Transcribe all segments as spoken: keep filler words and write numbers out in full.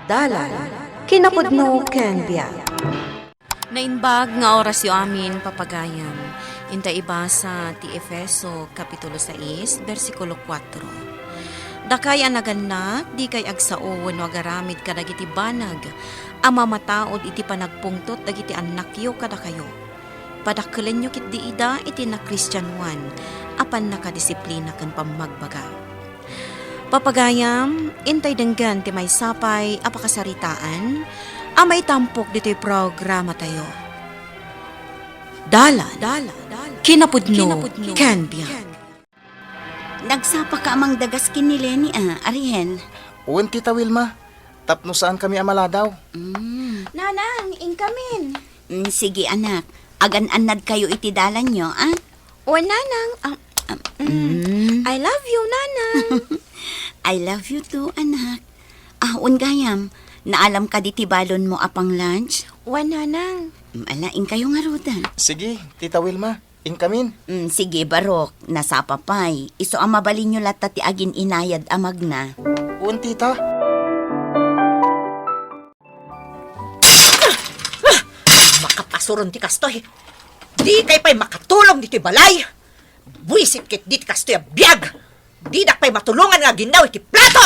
Dalan, kinapudno ken biag. Naimbag nga orasyo amin, papagayam. Inta ibasa ti Efeso, Kapitulo sais, bersikulo kuatro. Dakay a nagannak, dikay agsao wenno agaramid kadagiti banag a mamataud iti panagpungtot dagiti annakyo kadakayo. Padakkelenyo ketdi ida iti nakristianoan a pannakadisiplina ken pammagbaga. Papagayam, intay denggen ti maysa pay a pakasaritaan a maitampok ditoy programatayo. Dalan, kinapudno, ken biag. Nagsapaka a mangdagas ken ni Leni, a, Ariel? Wen, Tita Wilma, tapno saankami a maladaw. Mm. Nanang, inkamin. Mm, sige, anak. Agan-annadkayo iti dalanyo, a? Wen, Nanang. Ah, ah, mm. Mm. I love you, Nanang. I love you too, anak. Ah, wen gayam, naalam kadi ti balonmo a pang-lunch? Wen, Nanang. Mm, ala, inkayo ngaruden. Sige, Tita Wilma. Inkamin. Mm, sige, barok. Nasapa pay. Isu a mabalinyo latta ti agin-inayad a magna. Wen, Tita. Makapasuron ti kastoy. Dikay pay makatulong ditoy balay. Buisit ketdi ti kastoy a biag. Didak pay matulongan nga aginnaw iti plato.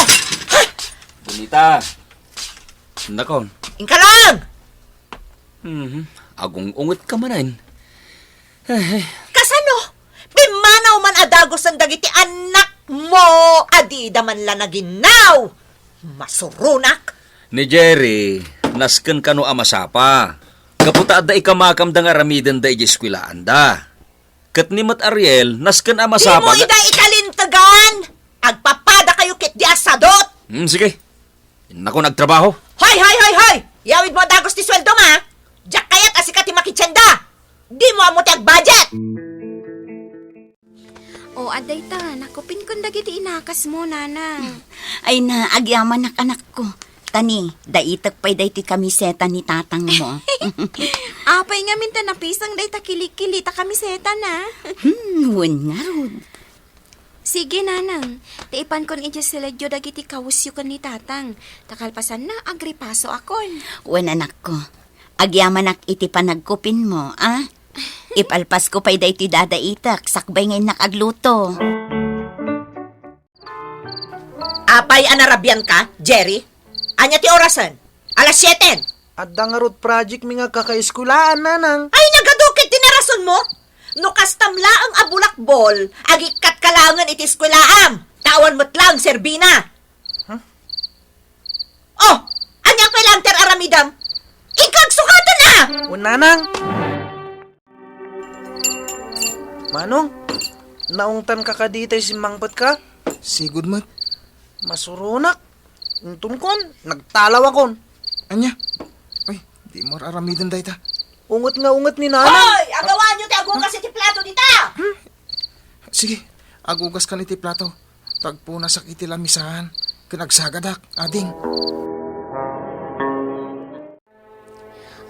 Ha! Donita. Nakon. Inka lang! Mhm. Agung-ungetka manen. Eh, eh. Kasano? Pimmanaw man a dagusen dagiti annakmo a dida man la naginnaw. Masuronak! Ni Jerry, nasken kano a masapa. Gapu ta adda ikamakamda nga aramidenda idiay eskuelaanda. Ket ni met Ariel, nasken a masapa. Dimo ida ikalintegan! Agpapadakayo ketdi a sadot! Hmm, sige. Innakon agtrabaho. Hoy, hoy, hoy, hoy! Iyawidmo a dagus ti sueldom, a! Diak kayat a sika ti makitienda! Dimo ammo ti agbudget! O, adda ita, nakupinkon dagiti inakasmo, Nanang. Ay na, agyamanak, anakko. Tani, daitek pay daytoy kamiseta ni tatangmo. Apay ngamin ta napisang dayta kilikili ta kamiseta na? Hmm, wen ngarud. Sige, Nanang. Ta ipankon idiay siledyo dagiti kawesyo ken ni Tatang. Ta kalpasanna, agripasoakon. Wen, anakko. Agyamanak iti panagkupinmo, a? Ipalpasko pay daytoy dadaitek, sakbay nga innak agluto. Apay a narabianka, Jerry? Ania ti orasen? Alas siete. Adda ngarud projectmi nga kakaeskuelaan, Nanang. Ay, nagadu ket ti narasonmo? No kastam laeng a bulakbol, agikkatka laengen iti eskuelaam, ta awan met laeng serbina. Huh? Oh, ania pay laeng ti ar-aramidem? Inka agsukaten, a! O, Nanang. Manong, naungtanka kadi tay simmangpetka? Sigud met. Masuronak. Inton kuan, nagtalawakon. Ania? Uy, dimo ar-aramiden dayta. Unget nga unget ni Nanang. Hoy! Agawanyo ti agugas iti plato dita! Hmm? Sige, agugaskan iti plato. Tagpunasak iti lamisaan, ken agsagadak, ading.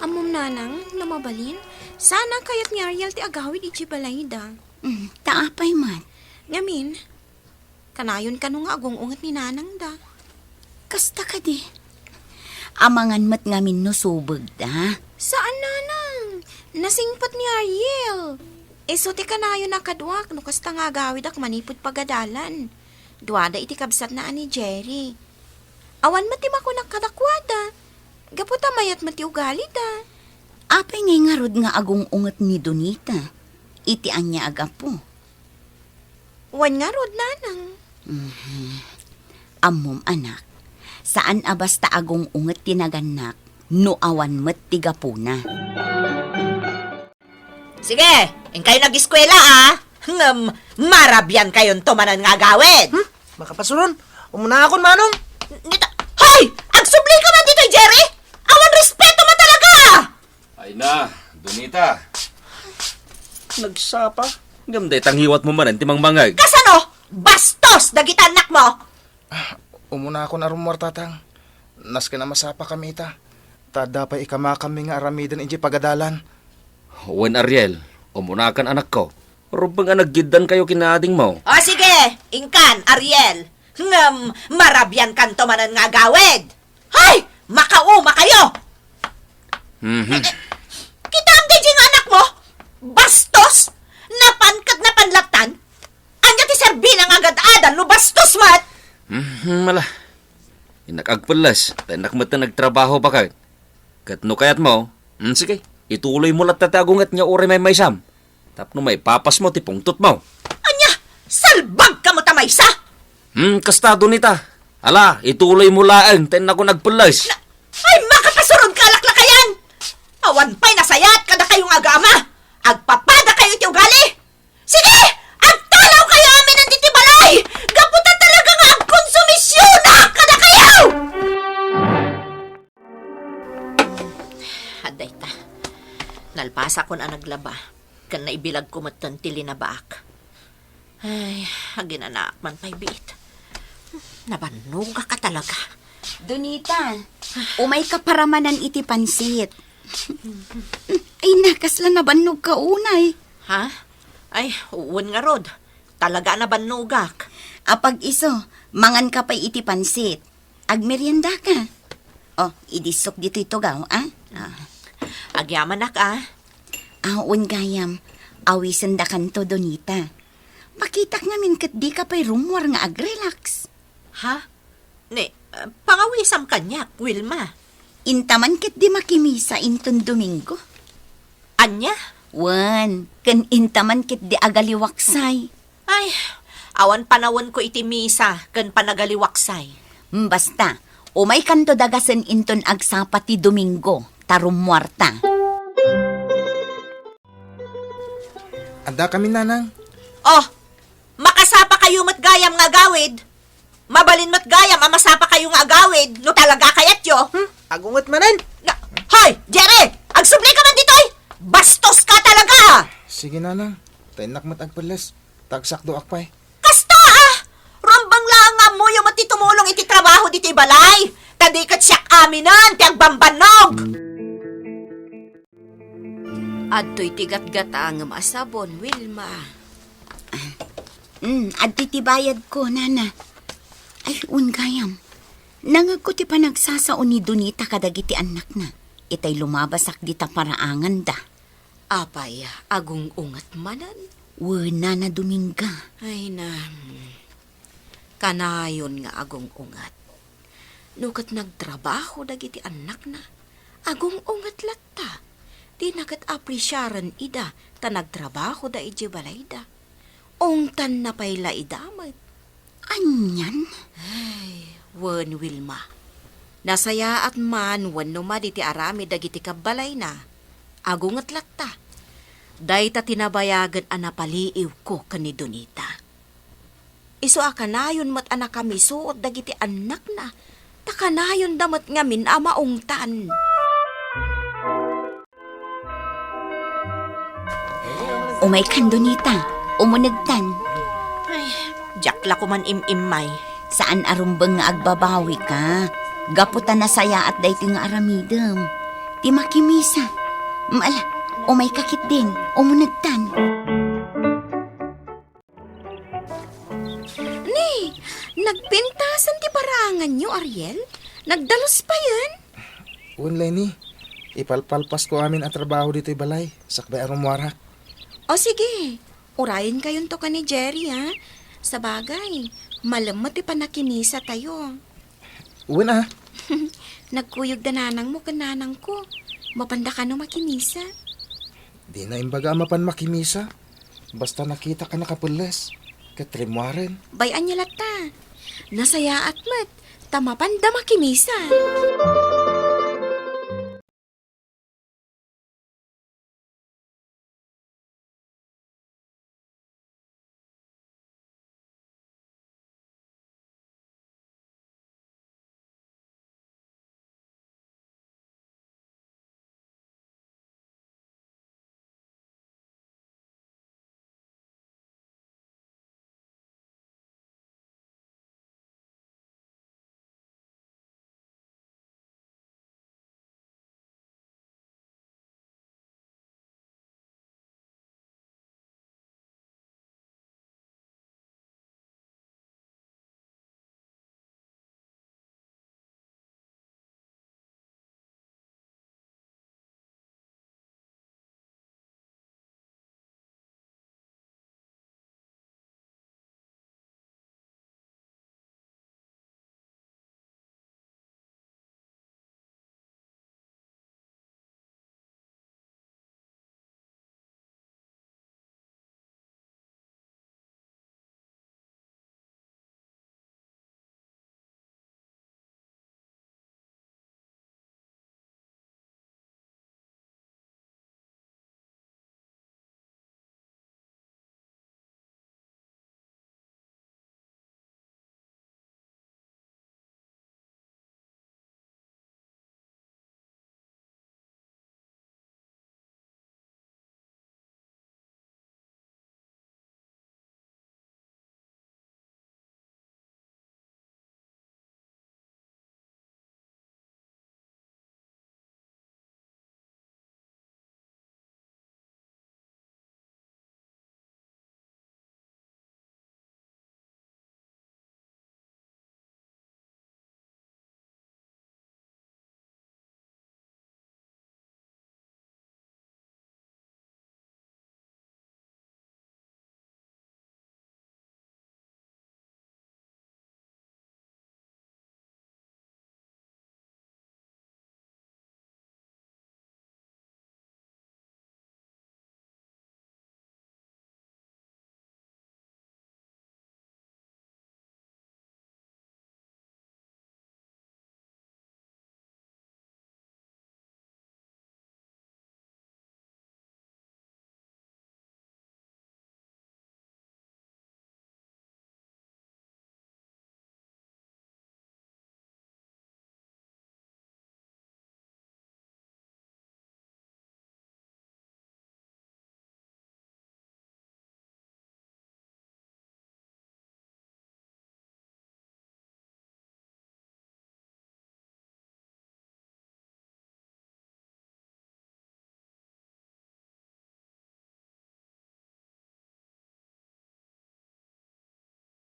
Ammom, Nanang, no mabalin, saan a kayat ni Ariel ti agawid idiay balayda. Mm, ta apay man? Ngamin, kanayon kano nga agung-unget ni Nanangda. Kasta kadi? Amangan met ngamin no subegda. Saan, Nanang. Nasingpet ni Ariel. Isu ti kanayon a kaduak no kasta nga agawidak manipud pagadalan. Duada iti kabsatna a ni Jerry. Awan met ti makunak kadakuada. Gapu ta mayat met ti ugalida. Apay ngay ngarud nga agung-unget ni Donita? Iti ania a gapu? Wen ngarud, Nanang. Mhm. Ammom, anak, saan a basta agung-unget ti nagannak no awan met ti gapuna. Sige, inkayo nag-eskuela, a. Ngem, marabiankayonto manen nga agawid. Hmm? Makapasuron? Umunaakon, Manong. Nita, hoy! Agsublika man ditoy, Jerry! Awan respeto mo talaga! Ay na, Donita. Nagsapa? Ngem dayta ngiwatmo manen ti mangmangeg. Kasano? Bastos dagiti annakmo! Ah, umunaakon a rummuar, Tatang. Nasken a masapakami ita. Ta adda pay ikamakammi nga aramiden idiay pagadalan. Wen, Ariel, umunakan, anakko. Rumbeng a naggiddankayo ken adingmo. O sige, inkan, Ariel. Ngem, marabiankanto manen nga agawid. Hay! Makauma kayo! Mhm. Kitaem daydiay nga anakmo? Bastos! Napan ket napan lattan? Ania ti serbina nga agad-adal no bastos met? Mhm, ala. Innak agpelles, ta innak met nagtrabaho baket. Ket no kayatmo, mm, sige, ituloymo latta ti agunget nga uray maymaysam. Tapno maipapasmo ti pungtotmo. Ania? Salbagkamo ta maysa? Hmm, kasta, Donita. Ala, ituloymo laeng ta innakon agpelles. Na, ay, makapasurodka a laklakayan! Awan pay nasayaat kadakayo nga agama! Agpapadakayo iti ugali! Sige! Agtalawkayo amin ditoy balay! Gapu ta talaga nga agkonsumisionak kadakayo! Adda ita. Nalpasakon a naglaba. Ken naibilagko metten ti linabaak. Ay, aginanaak man pay biit. Nabannogak a talaga. Donita, umayka paramanan iti pansit. Ay, na, kasla nabannogka unay. Ha? Ay, wen ngarud. Talaga a nabannogak. Apag-isu, manganka pay iti pansit. Agmeriendaka. O, idissok ditoy tugaw, a? A. Agyamanak, a. A, wen gayam, awisendakanto, Donita. Makitak ngamin ket dika pay rummuar nga agrelax. Ha? Ni, a, pangawisam kaniak, Wilma. Intaman ketdi makimisa inton Domingo. Ania? Wen, ken intaman ketdi agaliwaksay. Ay, awan panawenko iti misa ken panagaliwaksay. Mm, basta, umaykanto dagasen inton agsapa ti Domingo, ta rummuarta. Addakamin, nanang. Oh, makasapakayo met gayam nga agawid. Mabalin met gayam a masapakayo nga agawid, no talaga kayatyo. Hmm? Agunget manen. Na, hoy, Jerry! Agsublika man ditoy! Bastoska talaga! Sige, nanang. Ta innak met agpelles. Ta agsakdoak pay. Kasta, a! Rumbeng laeng nga ammoyo met ti tumulong iti trabaho ditoy balay. Ta di ket siak aminen ti agbambannog. Adtoy ti gatgatangem a sabon, Wilma. Mm, adtoy ti bayadko, nana. Ay, wen gayam. Nangegko ti panagsasao ni Donita kadagiti annakna. Itay lumabasak dita paraanganda. Apay, agung-unget manen? Wen, nana Dominga. Ay, na, hmm. Kanayon nga agung-unget. No ket nagtrabaho dagiti annakna, agung-unget latta. Dina ket apresiaren ida ta nagtrabahoda idiay balayda. Ungtanna pay la ida met. Anian? Ay, wen, Wilma. Nasayaat man wenno madi ti aramid dagiti kabbalayna. Agunget latta. Dayta ti nabayagen a napaliiwko ken ni Donita. Isu a kanayon met a nakamisuot dagiti annakna, ta kanayonda met ngamin a maungtan. Umaykan, Donita, umunegtan. Ay, diak la koman im-immay. Saan a rumbeng nga agbabawika. Gapu ta nasayaat daytoy nga aramidem. Ti makimisa. Mm, ala, umayka ketdin, umunegtan. Ni, nagpintasen ti paraanganyo, Ariel? Nagdalus payen? Wen, Leni. Ipalpalpasko amin a trabaho ditoy balay, sakbay a rummuarak. O sige, urayenkayonto ken ni Jerry, ha? Sabagay, malem met ti pannakimisatayo. Wen, a. Nagkuyog da nanangmo ken nanangko. Mapanda kano makimisa? Dina imbaga a mapan makimisa. Basta nakitak a nakapelles, ket rimmuaren. Bay-an nia latta. Nasayaat met, ta mapanda makimisa.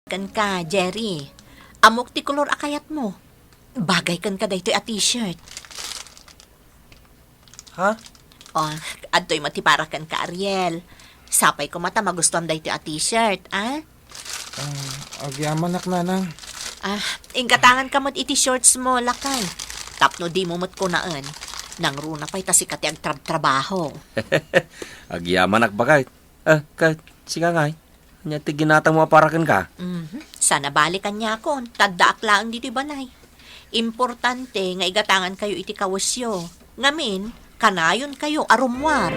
Kenka, Jerry. Ammok ti kolor a kayatmo. Bagay kenka daytoy a t-shirt. Ha? Oh, adtoy met ti para kenka, Ariel. Sapay koma ta magustuam daytoy a t-shirt, a? Ah, agyamanak, nanang. Ah, inggatanganka met iti shortsmo, lakay. Tapno dimo met kunaen. Nangruna pay ta sika ti agtrabtrabaho. Agyamanak, baket. Ah, ket, sika ngay? Ania ti ginatangmo a para kenka? Mhm. Saan a bale kaniakon, ta addaak laeng ditoy balay. Importante nga igatangankayo iti kawesyo. Ngamin, kanayonkayo a rummuar.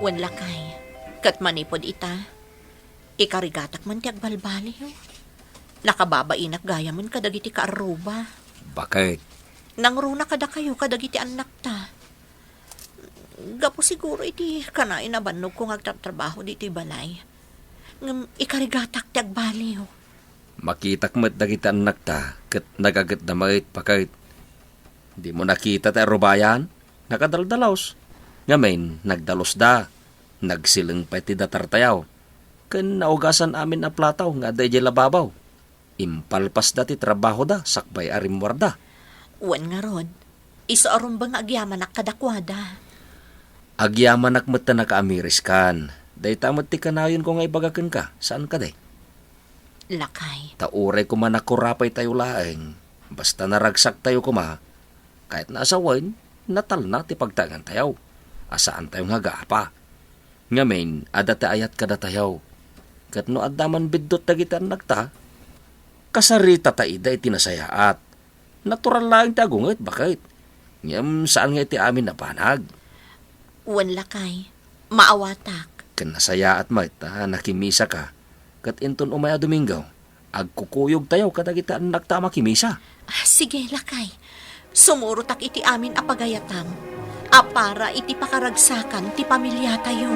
Wen, lakay, ket manipud ita, ikarigatak man ti agbalbaliw. Nakababainak gayamen kadagiti kaarruba. Baket? Nangruna kadakayo kadagiti annakta. Gapu siguro iti kanayon a bannogko nga agtrabtrabaho ditoy balay. Ngem ikarigatak ti agbaliw. Makitak met dagiti annakta ket nagagetda met, baket. Dimo nakita ti arrubayan? Nakadaldalus. Ngamin, nagdalusda. Nagsileng pay ti datartayo. Ken naugasan amin a plataw nga adda idiay lababaw. Impalpasda ti trabahoda sakbay a rimmuarda. Wen ngarud, isu a rumbeng nga agyamanak kadakuada. Agyamanak met ta nakaamiriskan. Dayta met ti kanayonko nga ibaga kenka, saan kadi? Lakay. Ta uray koma nakurapaytayo laeng, basta naragsaktayo koma, kayatna a sawen, natalna ti pagtaengantayo, a saantayo nga agaapa. Ngamin, adda ti ayat kadatayo. Ket no adda man biddut dagiti annakta, kasaritata ida iti nasayaat. Natural laeng ti agunget, baket. Ngem saan nga iti amin a banag. Wen, lakay, maawatak. Ken nasayaat met a nakimisaka. Ket inton umay a Domingo, agkukuyogtayo kadagiti annakta a makimisa. Ah, sige, lakay. Sumurotak iti amin a pagayatam a para iti pakaragsakan ti pamiliatayo.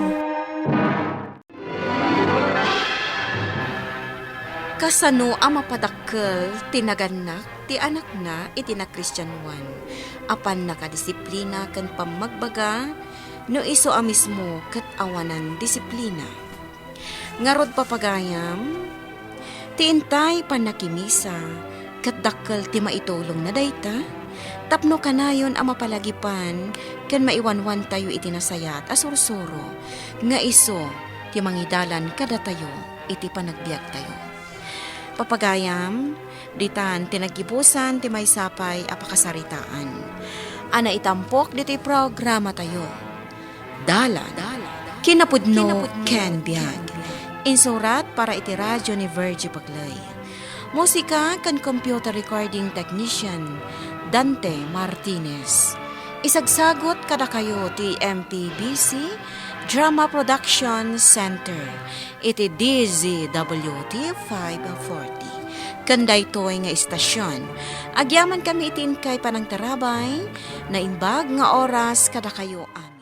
Kasano a mapadakkel ti nagannak ti anakna iti nakristianoan a pannakadisiplina ken pammagbaga no isu a mismo ket awanan disiplina? Ngarud, papagayam, ti intay pannakimisa ket dakkel ti maitulongna dayta tapno kanayon a mapalagipan ken maiwanwantayo iti nasayaat a sursuro nga isu ti mangidalan kadatayo iti panagbiagtayo. Papagayam, ditan ti naggibusan ti maysa pay a pakasaritaan a naitampok ditoy programatayo. Dalan, kinapudno, ken biag. Insurat para iti radyo ni Virgie Bagley. Musika ken computer recording technician, Dante Martinez. Isagsagut kadakayo ti M P B C Drama Production Center iti D Z W T five forty. Ken daytoy nga istasyon, agyamankami iti inkay panangtarabay, naimbag nga oras kadakayo amin.